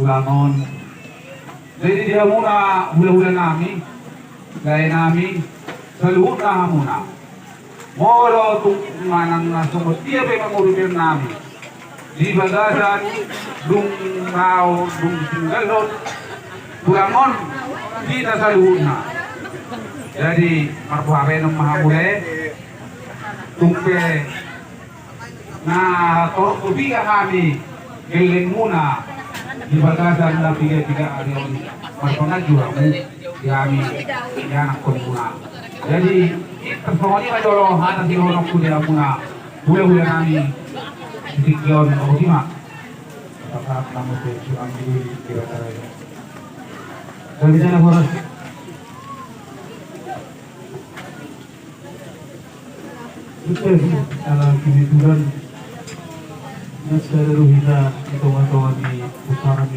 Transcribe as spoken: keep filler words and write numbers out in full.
Langon. Jadi di hamuna hulahula nami, lae nami, saluhutna hamuna. Molo tung manang na songon dia pe pangurupion nami di bagasan dung rau dung tinggalhon tulang on hita saluhutna. Jadi marboha renom ma hamu lae, tung pe na torop tu piga hami gellengmuna di bagasan na piga-piga ari on, marpanganju hamu di hami di anakkonmuna. Jadi tarsongon i ma jolo hata sidohononku di hamuna hulahula nami di tingki on. Botima. Pasahat nama tu Tuhan di di Batara. Kami sana horas. Betul, ala kebetulan na sada do hita di tonga-tonga ni putaran